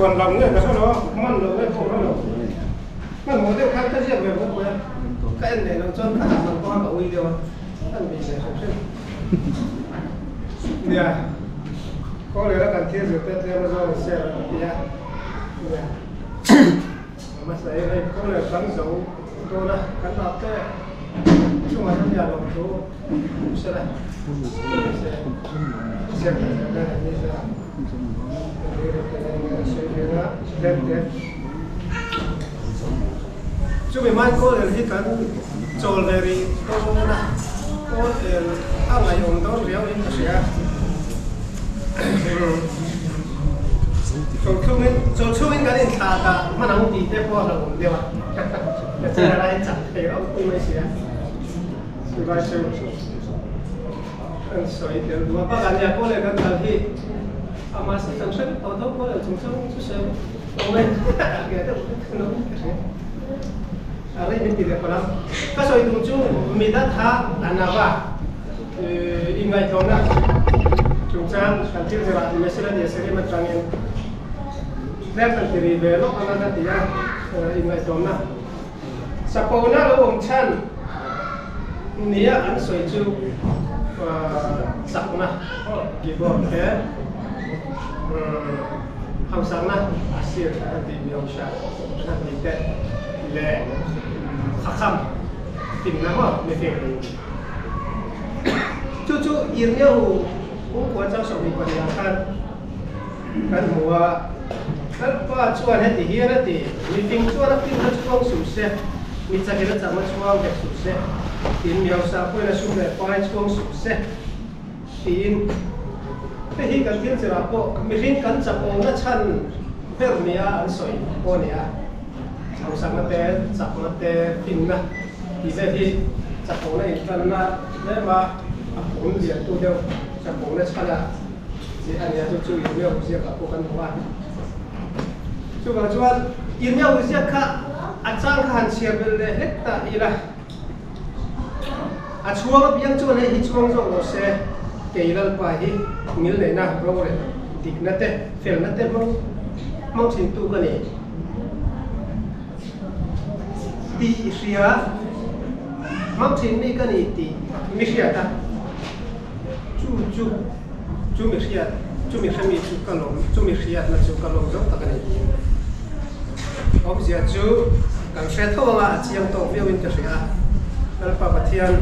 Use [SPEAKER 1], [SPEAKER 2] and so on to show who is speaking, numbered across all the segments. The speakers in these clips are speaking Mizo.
[SPEAKER 1] Chhuan lam nge ka hre lo a, hman lo nge pawh ka hre lo. Hmanhmawh deuh khan ka ziak ve bawk mai a, ka en leh loh chuan ka han man pawh a ka ui deuh a, ka en ve ve hrim hrim. Nia, kawng leh la kan thil zir te tlem a zawng in share ka ti a, nia, a hmasa in hei kawng leh kan zo dawn a, kan ap te chungah hian nia lawm thu se la, se share ka ti a, ni se la. Chumi mai kawl el hi kan chawl ve rih dawn a, kawl el a ngaihawm dawn riau in ka hria. Chawl chhungin kan inthlah dah hman ang tih te pawh a hlauhawm deuh a, ka chair a lai chak thei rauh pui mai si a, chuvai chu. Kan sawi tel duh a, bakah nia kawl leh kan kal hi amah si kan hre vek tawh tho kawl leh chungchang chu sawi lo mai a ke deuh vek lo ka hria. A rei min ti leh palh a, ka sawi tum chu midatha anava inngaihtlawmna chungchang kan thil zirah Mesila nia Serim atangin tlem kan ti ri ve lawk anga ka ti a, inngaihtlawmna. Sapona lo awm chhan nia an sawi chu chakna keyboard te hausakna a sir an tih mi awmsa an tih te leh thakham finna maw mifing chu chu Irmiahu kungkua chang 22 ah khan Kan hmu a, Lalpa chuan heti hian a ti, Mifing chuan a finna chhuang suh se, mi chakin a chakna chhuang vek suh se, tin mi hausa pawhin a sum leh pai chhuang suh se, tiin. Hei hi kan thil chirah pawh mihring kan chakawmna chhan ber nia an sawi pawh a ni a, hausakna te, chakna te, finna tih vel hi chakawmna intanna tlema a phun liantu deuh chakawmna chhana Tih a nia chu chu Irmia ziak ah pawh kan hmu a. Chuvang chuan Irmia ziak kha a chang kha han chhiar belh leh hlek ta ila. A chhuang apiang chuan hei hi chhuang zawk lo se, kei Lalpa hi ngil neihna rorel dikna te, felna te hmang hmang thintu ka ni. Tih hria hmang thin mi ka ni tih mi hriat a. Chu chu chu mi hriat chu mi hremi chu ka lawm chu mi hriatna chu ka lawm zawk tak a ni tiin awmzia chu kan hre tho anga a chiang tawk viauin ka hria a, Lalpa Pathian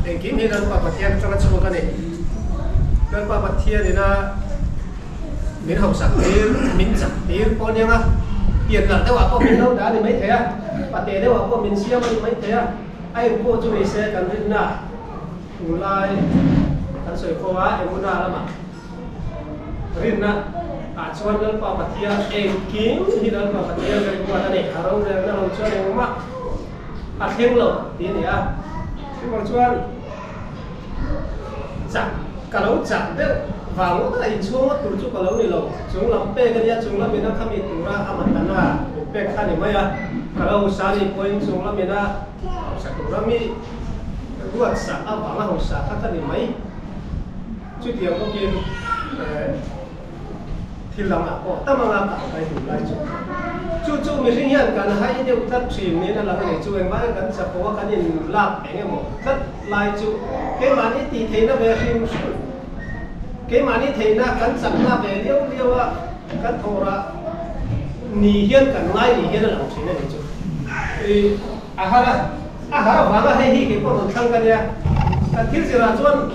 [SPEAKER 1] engkim hi Lalpa Pathian atanga chhuak a ni. Lalpa Pathianina min hausak tir min chak tir pawh aniang a, pian nalh deuhah pawh min lo dah a ni maithei a, pate deuhah pawh min siam a ni maithei a, a engpawh chu ni se kan rinna Tunlai kan sawi fo a, Emuna lamah rinna ah chuan Lalpa Pathian engkim hi Lalpa Pathian ka ringruat a ni, a rorelna lo chuan engmah a thleng lo tih a ni a. Chuvang chuan chak ka lo chak deuh vang ngawt a, inchhung ngawt tur chu ka lo ni lo, chung lam pek a nia, chung lamin a khami tura a matana min pek kha a ni mai a, ka lo hausa a nih pawhin chung lamin a hausa tura mi Ruatsak avanga hausa kha ka ni mai. Chutiang bawkin thil dangah pawh tam anga ka kai duh lai chu. Chu chu mihring hian kan hai deuh tlat thin niin a lang a ni. Chu engvangin kan chapo a kan inlak eng emaw tlat lai chu keimahni tih theihna ve hrim hrim, keimahni theihna kan chakna ve liau liau a kan thawhrah ni hian kan ngai ni hian a lang thin a ni chu. A har a. A har avanga hei hi kei pawh rawn thlang ka nia. Kan thil zirah chuan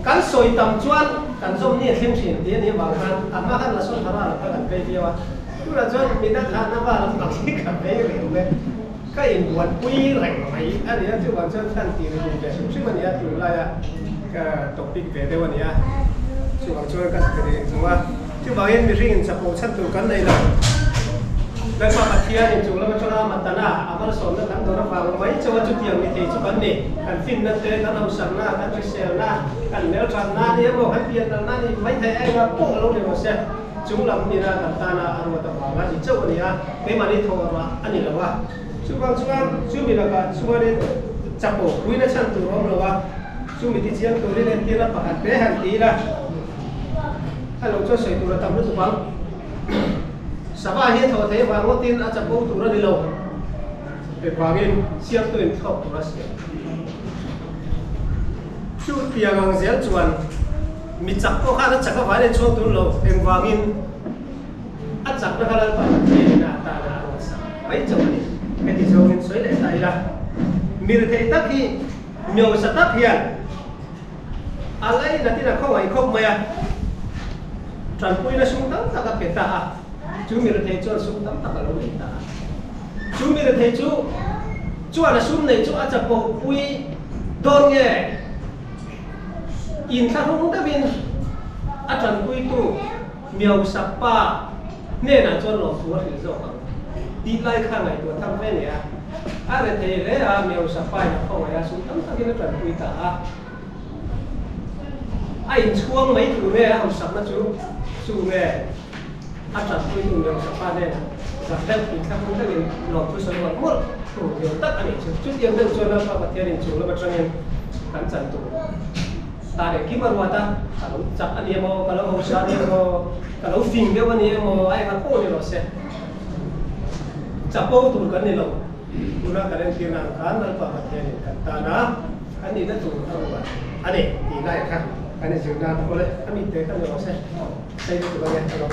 [SPEAKER 1] kan sawi tam chuan kan zawm ni a thleng thin tih a nih avang khan a hma khan la sawn hara lo kha kan vei viau a. Tunah chuan midang kha na va lam ang hi ka vei reng mai. Ka inbuatpui reng mai a nia chuvang chuan khan tih ri duh ve hrim hrim a nia tunlaia ka topic ve deuh a nia. Chuvang chuan ka ti rih duh a. Chuvangin mihring in chapo chhan tur kan nei lo. Lalpa Pathian in chung lam atanga matana a malsawmna kan dawr avang mai chauha chutiang ni thei chu kan ni. Kan finna te, kan hausakna, kan hriselna, kan hmelthatna ni emaw, kan pianlalna ni mai thei a enga pawh lo ni rawh se. Chung lam nina kan tana a ruat avanga ni chauh a ni a, keimahni thawh rah a ni lo a. Chuvang chuan chumi lakah chuanin chapo puina chhan tur a awm lo a, chumi tichiang turin entirna pakhat te han ti ila. A lo chuan sawi tur a tam lutuk ang. Sava hi a thlawh theih avang ngawtin a chapo tur a ni lo. Engvangin siamtu in thlawk tur a siam. Chu tiang ang zel chuan mi chak pawh khan a chak avangin a inchhuang tur lo. Engvangin a chakna kha Lalpa Pathianin a atana a rawn sak mai chauh a ni. Heti zawngin sawi leh ta ila, mi rethei tak hi miosa tak hian a lainatin a khawngaih khawp mai a, tanpuina sum tam tak a pe ta a, chu mi rethei chuan sum tam tak a lo nei ta a. Chu mi rethei chu chuan a sum neih chu a chapopui dawn nge? Inthlahrung deuhin a tanpuitu Miosa pa hnenah chuan lawmthu a hrilh zawk ang tih lai kha ngaihtuah tham ve nia. A rethei hle a, Miosa pa in a khawngaih a, sum tam takin a tanpui ta a. A inchhuang mai tur nge a hausakna chu chu nge a tanpuitu Miosa pa hnenah zak deuh inthlahrung deuhin lawmthu sawi mawlh mawlh tur deuh tak a nih chu. Chutiang deuh chuan Lalpa Pathianin chung lam atangin kan chan tur. Ta leh kim a ruat a, ka lo chak a ni emaw, ka lo hausa a ni emaw, ka lo fing deuh a ni emaw, a enga pawh ni rawh se. Chapo tur kan ni lo. Tuna kan entirna ang khan Lalpa Pathianin kan tan a, kan nihna tur a ruat a ni tih lai kha kan inzir nan pawh le, a mit te kha ni rawh se, sei lutuk a nia ka lo.